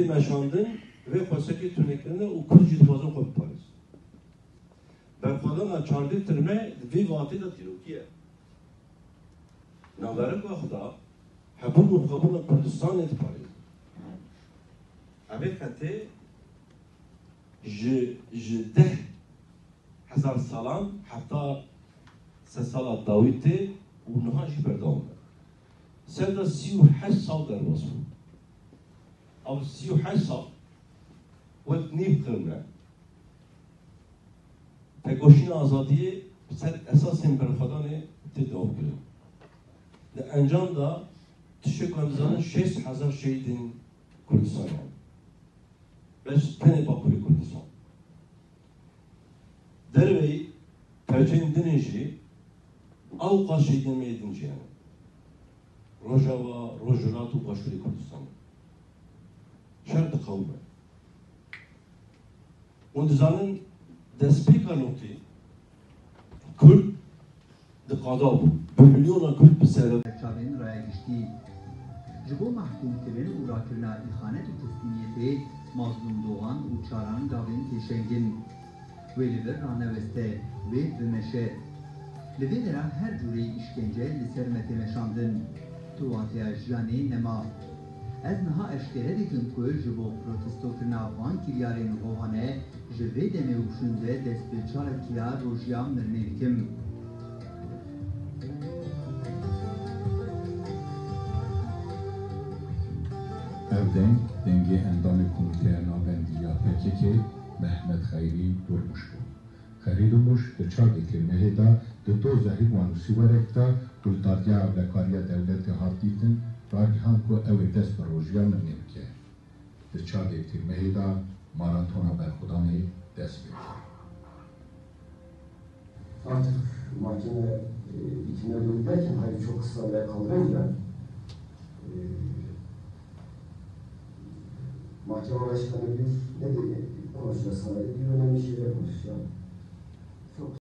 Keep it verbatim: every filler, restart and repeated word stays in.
Meşandin vê xwesekê tunekirine û Kurd jî dixwazin xwe biparêzin. Berxwedana çardê tirme di vê vatê de dîrokî ye. Navereka xwe da hebûn û xwebûna Kurdistanê diparêzin. Evê xetê ji, ji deh hezar salan heta sedsala dawî tê û niha jî berdewam e. Ser de sî û heşt sal derbas bû. Ew sî û heşt sal wek nîv qirne. Tekoşîna azadiyê ser esasên berxwedanê tê dewam kirin. Di encam de tiştê ku em dizanin şêst hezar şehîdên Kurdistanê hene. Bes tenê Bakurê Kurdistan. Derveyî perçeyên din ê jî ewqas şehîdên me yê din jî hene. Rojava, Rojhilat û Başûrê Kurdistanê. Şer diqewime. Hûn dizanin destpêka notî Kurd di qada bû. Bi milyona Kurd bi sere. Çavên raya giştî. Ji bo mehkûmkirin û rakirina îxanet û teslîmiyetê, Mazlûm Dogan û çaran gavên têşengin. Wê li vir raneweste, wê bimeşe. Li vê dera her cûreyî îşkence li ser me tê meşandin. Tu wateya jiyanê nema. Ez niha eşkere dikim ku ji bo protestokirina van kiryarên rovane ji vê demê û şûnde dest bi çalakiya rojiya mirinê dikim. Ev deng, dengê endamê Komîteya Navendî ya P K K, Mehmet Xeyrî Durmuş bû. Xeyrî Durmuş di çardê Tîrmehê de di doza hîrwan û sîwerek de guldariya ewlekariya dewletê hat dîtin, ragihand ku ew ê dest bi rojiya mirinê bike. Di çardê Tîrmehê de maratona berxwedanê dest pê kir. Artık mahkeme, e, hükmüne göre derken, hayır, çok kısa ve kaldırınca, e, mahkeme başkanı bir ne dedi, konuşacağız sana dedi, bir önemli şeyler konuşacağım. Çok